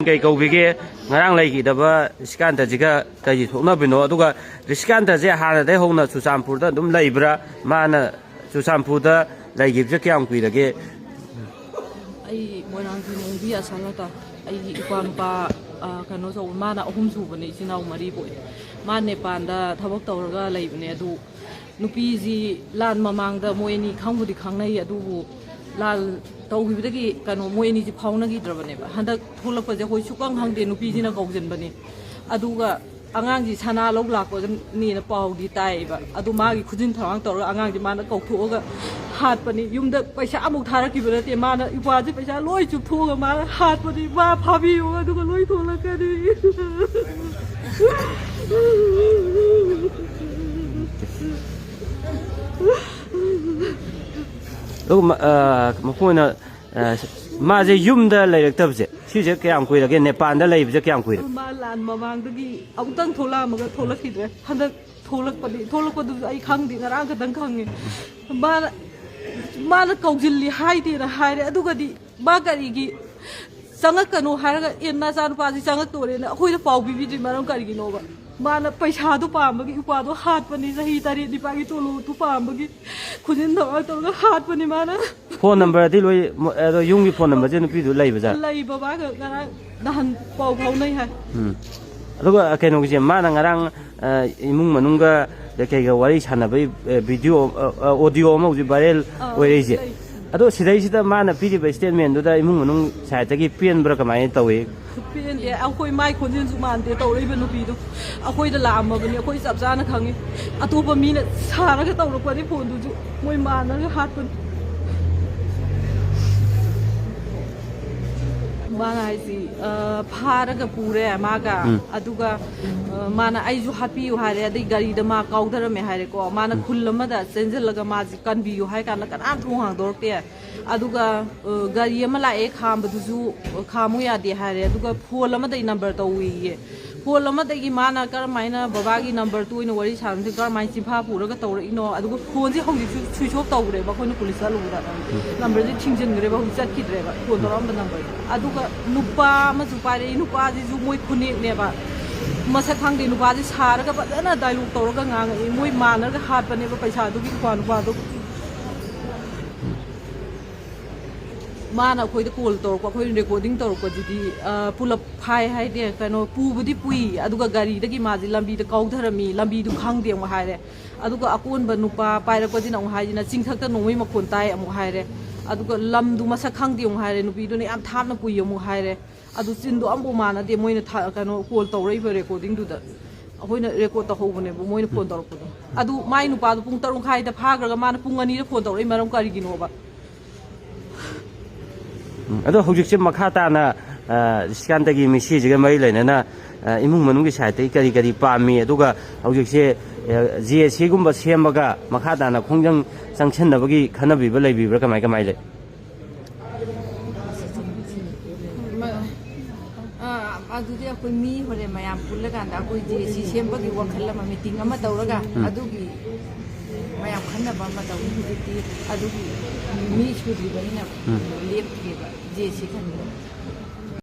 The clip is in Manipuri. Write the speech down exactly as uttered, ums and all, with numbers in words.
ꯀꯩ ꯀꯧꯕꯤꯒꯦ? ꯉꯔꯥꯡ ꯂꯩꯈꯤꯗꯕ ꯔꯤꯁꯤꯀꯥꯟꯇꯁꯤꯒ ꯀꯔꯤ ꯊꯣꯛꯅꯕꯅꯣ? ꯑꯗꯨꯒ ꯔꯤꯁꯤꯀꯥꯟꯇꯁꯦ ꯍꯥꯟꯅꯗꯒꯤ ꯍꯧꯅ ꯆꯨꯔꯆꯥꯟꯄꯨꯔꯗ ꯑꯗꯨꯝ ꯂꯩꯕ꯭ꯔꯥ? ꯃꯥꯅ ꯆꯨꯔꯆꯥꯟꯄꯨꯔꯗ ꯂꯩꯈꯤꯕꯁꯦ ꯀꯌꯥꯝ ꯀꯨꯏꯔꯒꯦ? ꯑꯩ ꯃꯣꯏꯔꯥꯡꯊꯦꯝ ꯑꯣꯡꯕꯤ ꯑꯁꯥꯂꯇꯥ꯫ ꯑꯩꯒꯤ ꯏꯄ꯭ꯋꯥ ꯅꯨꯄꯥ, ꯑ, ꯀꯩꯅꯣ ꯇꯧꯕ, ꯃꯥꯅ ꯑꯍꯨꯝ ꯁꯨꯕꯅꯦ, ꯏꯆꯤꯟ ꯏꯅꯥꯎ ꯃꯔꯤ ꯄꯣꯛꯑꯦ꯫ ꯃꯥ ꯅꯦꯄꯥꯟꯗ ꯊꯕꯛ ꯇꯧꯔꯒ ꯂꯩꯕꯅꯦ꯫ ꯑꯗꯨ ꯅꯨꯄꯤꯁꯤ ꯂꯥꯟ ꯃꯃꯥꯡꯗ ꯃꯣꯏ ꯑꯅꯤ ꯈꯪꯕꯨꯗꯤ ꯈꯪꯅꯩ, ꯑꯗꯨꯕꯨ ꯂꯥꯟ ꯇꯧꯈꯤꯕꯗꯒꯤ ꯀꯩꯅꯣ ꯃꯣꯏ ꯑꯅꯤꯁꯤ ꯐꯥꯎꯅꯈꯤꯗ꯭ꯔꯕꯅꯦꯕ꯫ ꯍꯟꯗꯛ ꯊꯣꯛꯂꯛꯄꯁꯦ ꯑꯩꯈꯣꯏ ꯁꯨꯛꯈꯪ ꯈꯪꯗꯦ, ꯅꯨꯄꯤꯁꯤꯅ ꯀꯧꯁꯤꯟꯕꯅꯤ꯫ ꯑꯗꯨꯒ ꯑꯉꯥꯡꯁꯤ ꯁꯅꯥ ꯂꯧ ꯂꯥꯛꯄꯅꯦꯅ ꯄꯥꯎꯗꯤ ꯇꯥꯏꯌꯦꯕ꯫ ꯑꯗꯨ ꯃꯥꯒꯤ ꯈꯨꯖꯤꯟ ꯊꯧꯔꯥꯡ ꯇꯧꯔꯒ ꯑꯉꯥꯡꯁꯤ ꯃꯥꯅ ꯀꯧꯊꯣꯛꯑꯒ ꯍꯥꯠꯄꯅꯤ꯫ ꯌꯨꯝꯗ ꯄꯩꯁꯥ ꯑꯃꯨꯛ ꯊꯥꯔꯛꯈꯤꯕ ꯅꯠꯇꯦ, ꯃꯥꯅ ꯏꯄ꯭ꯋꯥꯁꯤ ꯄꯩꯁꯥ ꯂꯣꯏ ꯆꯨꯞꯊꯣꯛꯑꯒ ꯃꯥꯅ ꯍꯥꯠꯄꯅꯤ꯫ "ꯃꯥ ꯐꯥꯕꯤꯌꯨ, ꯑꯗꯨꯒ ꯂꯣꯏ ꯊꯣꯛꯂꯛꯀꯅꯤ"꯫ ꯑꯗꯨꯒ ꯃ-, ꯑ, ꯃꯈꯣꯏꯅ, ꯑ, ꯃꯥꯁꯦ ꯌꯨꯝꯗ ꯂꯩꯔꯛꯇꯕꯁꯦ, ꯁꯤꯁꯦ ꯀꯌꯥꯝ ꯀꯨꯏꯔꯒꯦ? ꯅꯦꯄꯥꯟꯗ ꯂꯩꯕꯁꯦ ꯀꯌꯥꯝ ꯀꯨꯏꯔꯦ? ꯃꯥ ꯂꯥꯟ ꯃꯃꯥꯡꯗꯒꯤ ꯑꯃꯨꯛꯇꯪ ꯊꯣꯛꯂꯛꯑꯝꯃꯒ ꯊꯣꯛꯂꯛꯈꯤꯗ꯭ꯔꯦ꯫ ꯍꯟꯗꯛ ꯊꯣꯛꯂꯛꯄꯗꯤ, ꯊꯣꯛꯂꯛꯄꯗꯨꯁꯨ ꯑꯩ ꯈꯪꯗꯦ, ꯉꯔꯥꯡ ꯈꯛꯇꯪ ꯈꯪꯉꯦ꯫ ꯃꯥꯅ, ꯃꯥꯅ ꯀꯧꯁꯤꯜꯂꯤ ꯍꯥꯏꯗꯦꯅ ꯍꯥꯏꯔꯦ, ꯑꯗꯨꯒꯗꯤ ꯃꯥ ꯀꯔꯤꯒꯤ ꯆꯪꯉꯛꯀꯅꯣ ꯍꯥꯏꯔꯒ, "ꯑꯦ, ꯅꯆꯥꯅꯨꯄꯥꯁꯤ ꯆꯪꯉꯛꯇꯣꯔꯦꯅ" ꯑꯩꯈꯣꯏꯗ ꯄꯥꯎ ꯄꯤꯕꯤꯗ꯭ꯔꯤ ꯃꯔꯝ ꯀꯔꯤꯒꯤꯅꯣꯕ? ꯃꯥꯅ ꯄꯩꯁꯥꯗꯨ ꯄꯥꯝꯕꯒꯤ ꯏꯄ꯭ꯋꯥꯗꯣ ꯍꯥꯠꯄꯅꯤ, ꯆꯍꯤ ꯇꯔꯦꯠ ꯅꯤꯄꯥꯜꯒꯤ ꯇꯣꯂꯣꯞꯇꯨ ꯄꯥꯝꯕꯒꯤ ꯈꯨꯖꯤꯟ ꯊꯧꯔꯥꯡ ꯇꯧꯔꯒ ꯍꯥꯠꯄꯅꯤ ꯃꯥꯅ꯫ ꯐꯣꯟ ꯅꯝꯕꯔꯗꯤ ꯂꯣꯏ, ꯃ-, ꯑꯗꯣ ꯌꯨꯝꯒꯤ ꯐꯣꯟ ꯅꯝꯕꯔꯁꯦ ꯅꯨꯄꯤꯗꯨ ꯂꯩꯕꯖꯥꯠ? ꯂꯩ, ꯕꯕꯥꯒ ꯉꯔꯥꯡ ꯅꯍꯥꯟ ꯄꯥꯎ ꯐꯥꯎꯅꯩ ꯍꯥꯏ꯫ ꯎꯝ꯫ ꯑꯗꯨꯒ ꯀꯩꯅꯣꯒꯤꯁꯦ, ꯃꯥꯅ ꯉꯔꯥꯡ, ꯑ, ꯏꯃꯨꯡ ꯃꯅꯨꯡꯒ ꯀꯩꯀꯩꯒ ꯋꯥꯔꯤ ꯁꯥꯟꯅꯕꯒꯤ, ꯑ, ꯚꯤꯗꯤꯑꯣ, ꯑ, ꯑ, ꯑꯣꯗꯤꯑꯣ ꯑꯃ ꯍꯧꯖꯤꯛ ꯚꯥꯏꯔꯦꯜ ꯑꯥ, ꯑꯣꯏꯔꯛꯏꯁꯦ꯫ ꯂꯩ꯫ ꯑꯗꯣ ꯁꯤꯗꯩꯁꯤꯗ ꯃꯥꯅ ꯄꯤꯔꯤꯕ ꯁ꯭ꯇꯦꯠꯃꯦꯟꯗꯨꯗ ꯏꯃꯨꯡ ꯃꯅꯨꯡ ꯁꯥꯏꯠꯇꯒꯤ ꯄꯦꯟꯕ꯭ꯔꯥ, ꯀꯃꯥꯏꯅ ꯇꯧꯏ? ꯄꯦꯟꯗꯦ꯫ ꯑꯩꯈꯣꯏ ꯃꯥꯏ ꯈꯣꯟꯖꯦꯜꯁꯨ ꯃꯥꯟꯗꯦ ꯇꯧꯔꯛꯏꯕ ꯅꯨꯄꯤꯗꯣ꯫ ꯑꯩꯈꯣꯏꯗ ꯂꯥꯛꯑꯝꯃꯕꯅꯤ, ꯑꯩꯈꯣꯏ ꯆꯞ ꯆꯥꯅ ꯈꯪꯉꯤ꯫ ꯑꯇꯣꯞꯄ ꯃꯤꯅ ꯁꯥꯔꯒ ꯇꯧꯔꯛꯄꯅꯤ ꯐꯣꯟꯗꯨꯁꯨ, ꯃꯣꯏ ꯃꯥꯟꯅꯒ ꯍꯥꯠꯄꯅꯤ꯫ ꯃꯥꯅ ꯍꯥꯏꯁꯤ, ꯑ, ꯐꯥꯔꯒ ꯄꯨꯔꯦ ꯃꯥꯒ꯫ ꯎꯝ꯫ ꯑꯗꯨꯒ, ꯑ, ꯃꯥꯅ "ꯑꯩꯁꯨ ꯍꯥꯠꯄꯤꯌꯨ" ꯍꯥꯏꯔꯦ, ꯑꯗꯩ ꯒꯥꯔꯤꯗ ꯃꯥ ꯀꯥꯎꯊꯔꯝꯃꯦ ꯍꯥꯏꯔꯦꯀꯣ꯫ ꯃꯥꯅ ꯎꯝ꯫ ꯈꯨꯜ ꯑꯃꯗ ꯆꯦꯟꯁꯤꯜꯂꯒ ꯃꯥꯁꯤ "ꯀꯟꯕꯤꯌꯨ" ꯍꯥꯏ ꯀꯥꯟꯗ ꯀꯅꯥꯝ ꯊꯣꯡ ꯍꯥꯡꯗꯣꯔꯛꯇꯦ꯫ ꯑꯗꯨꯒ, ꯑ, ꯒꯥꯔꯤ ꯑꯃ ꯂꯥꯛꯑꯦ, ꯈꯥꯝꯕꯗꯨꯁꯨ, ꯑ, "ꯈꯥꯝꯃꯨ ꯌꯥꯗꯦ" ꯍꯥꯏꯔꯦ꯫ ꯑꯗꯨꯒ ꯐꯣꯟ ꯑꯃꯗꯩ ꯅꯝꯕꯔ ꯇꯧꯋꯦꯌꯦ꯫ ꯀꯣꯜ ꯑꯃꯗꯒꯤ ꯃꯥꯅ ꯀꯔꯝꯍꯥꯏꯅ ꯕꯕꯥꯒꯤ ꯅꯝꯕꯔꯗꯨ ꯑꯣꯏꯅ ꯋꯥꯔꯤ ꯁꯥꯔꯝꯗꯣꯏ, ꯀꯔꯝꯍꯥꯏꯅ ꯆꯤꯟꯐꯥ ꯄꯨꯔꯒ ꯇꯧꯔꯛꯏꯅꯣ, ꯑꯗꯨꯒ ꯐꯣꯟꯁꯦ ꯍꯧꯖꯤꯛꯁꯨ ꯁ꯭ꯋꯤꯆ ꯑꯣꯐ ꯇꯧꯈ꯭ꯔꯦꯕ꯫ ꯑꯩꯈꯣꯏꯅ ꯄꯨꯂꯤꯁ ꯆꯠꯂꯨꯕꯗ ꯅꯝꯕꯔꯁꯦ ꯊꯤꯡꯖꯤꯟꯈ꯭ꯔꯦꯕ, ꯍꯧꯖꯤꯛ ꯆꯠꯈꯤꯗ꯭ꯔꯦꯕ ꯐꯣꯟ ꯇꯧꯔꯛꯑꯝꯕ ꯅꯝꯕꯔꯗꯣ꯫ ꯑꯗꯨꯒ ꯅꯨꯄꯥ ꯑꯃꯁꯨ ꯄꯥꯏꯔꯛꯏ, ꯅꯨꯄꯥꯁꯤꯁꯨ ꯃꯣꯏ ꯈꯨꯅꯦꯛꯅꯦꯕ, ꯃꯁꯛ ꯈꯪꯗꯦ, ꯅꯨꯄꯥꯁꯦ ꯁꯥꯔꯒ ꯐꯖꯅ ꯗꯥꯏꯂꯣꯛ ꯇꯧꯔꯒ ꯉꯥꯡꯉꯛꯏ, ꯃꯣꯏ ꯃꯥꯟꯅꯔꯒ ꯍꯥꯠꯄꯅꯦꯕ ꯄꯩꯁꯥꯗꯨꯒꯤ ꯅꯨꯄꯥ ꯅꯨꯄꯥꯗꯣ꯫ ꯃꯥꯅ ꯑꯩꯈꯣꯏꯗ ꯀꯣꯜ ꯇꯧꯔꯛꯄ, ꯑꯩꯈꯣꯏ ꯔꯦꯀꯣꯔꯗꯤꯡ ꯇꯧꯔꯛꯄꯗꯨꯗꯤ, ꯑ, ꯄꯨꯂꯞ ꯐꯥꯏ ꯍꯥꯏꯗꯦ, ꯀꯩꯅꯣ, ꯄꯨꯕꯨꯗꯤ ꯄꯨꯏ, ꯑꯗꯨꯒ ꯒꯥꯔꯤꯗꯒꯤ ꯃꯥꯁꯦ ꯂꯝꯕꯤꯗ ꯀꯥꯎꯊꯔꯝꯃꯤ, ꯂꯝꯕꯤꯗꯨ ꯈꯪꯗꯦ ꯑꯃꯨꯛ ꯍꯥꯏꯔꯦ꯫ ꯑꯗꯨꯒ ꯑꯀꯣꯟꯕ ꯅꯨꯄꯥ ꯄꯥꯏꯔꯛꯄꯁꯤꯅ ꯑꯃꯨꯛ ꯍꯥꯏꯁꯤꯅ ꯆꯤꯡꯊꯛꯇ ꯅꯣꯡꯃꯩ ꯃꯈꯣꯟ ꯇꯥꯏ ꯑꯃꯨꯛ ꯍꯥꯏꯔꯦ꯫ ꯑꯗꯨꯒ ꯂꯝꯗꯨ ꯃꯁꯛ ꯈꯪꯗꯦ ꯑꯃꯨꯛ ꯍꯥꯏꯔꯦ, ꯅꯨꯄꯤꯗꯨꯅ ꯌꯥꯝ ꯊꯥꯞꯅ ꯄꯨꯏ ꯑꯃꯨꯛ ꯍꯥꯏꯔꯦ꯫ ꯑꯗꯨ ꯆꯤꯟꯗꯣ ꯑꯃꯐꯥꯎ ꯃꯥꯟꯅꯗꯦ, ꯃꯣꯏꯅ ꯊꯥ-, ꯀꯩꯅꯣ, ꯀꯣꯜ ꯇꯧꯔꯛꯏꯕ ꯔꯦꯀꯣꯔꯗꯤꯡꯗꯨꯗ꯫ ꯑꯩꯈꯣꯏꯅ ꯔꯦꯀꯣꯔꯗ ꯇꯧꯍꯧꯕꯅꯦꯕ, ꯃꯣꯏꯅ ꯐꯣꯟ ꯇꯧꯔꯛꯄꯗꯣ꯫ ꯑꯗꯨ ꯃꯥꯏ ꯅꯨꯄꯥꯗꯣ ꯄꯨꯡ ꯇꯔꯨꯛ ꯃꯈꯥꯏꯗ ꯐꯥꯈ꯭ꯔꯒ ꯃꯥꯅ ꯄꯨꯡ ꯑꯅꯤꯗ ꯐꯣꯟ ꯇꯧꯔꯛꯏ ꯃꯔꯝ ꯀꯔꯤꯒꯤꯅꯣꯕ? ꯎꯝ, ꯑꯗꯣ ꯍꯧꯖꯤꯛꯁꯦ ꯃꯈꯥ ꯇꯥꯅ, ꯑ, ꯁꯤꯀꯥꯟꯇꯒꯤ ꯃꯤꯁꯤꯁꯤꯒ ꯃꯔꯤ ꯂꯩꯅꯅ, ꯑ, ꯏꯃꯨꯡ ꯃꯅꯨꯡꯒꯤ ꯁꯥꯏꯠꯇꯒꯤ ꯀꯔꯤ ꯀꯔꯤ ꯄꯥꯝꯃꯤ, ꯑꯗꯨꯒ ꯍꯧꯖꯤꯛꯁꯦ, ꯑ, ꯖꯦ ꯑꯦꯁ ꯁꯤꯒꯨꯝꯕ ꯁꯦꯝꯃꯒ ꯃꯈꯥ ꯇꯥꯅ ꯈꯣꯡꯖꯪ ꯆꯪꯁꯤꯟꯅꯕꯒꯤ ꯈꯟꯅꯕꯤꯕ ꯂꯩꯕꯤꯕ꯭ꯔꯥ, ꯀꯃꯥꯏ ꯀꯃꯥꯏ ꯂꯩ? ꯃ-, ꯑ, ꯑꯗꯨꯗꯤ ꯑꯩꯈꯣꯏ ꯃꯤ ꯍꯣꯔꯦꯟ ꯃꯌꯥꯝ ꯄꯨꯜꯂꯀꯥꯟꯗ ꯑꯩꯈꯣꯏ ꯖꯦ ꯑꯦꯁ ꯁꯤ ꯁꯦꯝꯕꯒꯤ ꯋꯥꯈꯜ ꯑꯃ ꯃꯤꯇꯤꯡ ꯑꯃ ꯇꯧꯔꯒ ꯑꯗꯨꯒꯤ ꯃꯌꯥꯝ ꯈꯟꯅꯕ ꯑꯃ ꯇꯧꯅꯤ꯫ ꯍꯧꯖꯤꯛꯇꯤ ꯑꯗꯨꯒꯤ ꯃꯤ ꯁꯨꯗ꯭ꯔꯤꯕꯅꯤꯅ ꯂꯦꯞꯇ꯭ꯔꯤꯕ ꯖꯦ ꯑꯦꯁ ꯁꯤ ꯈꯟꯕꯗꯣ꯫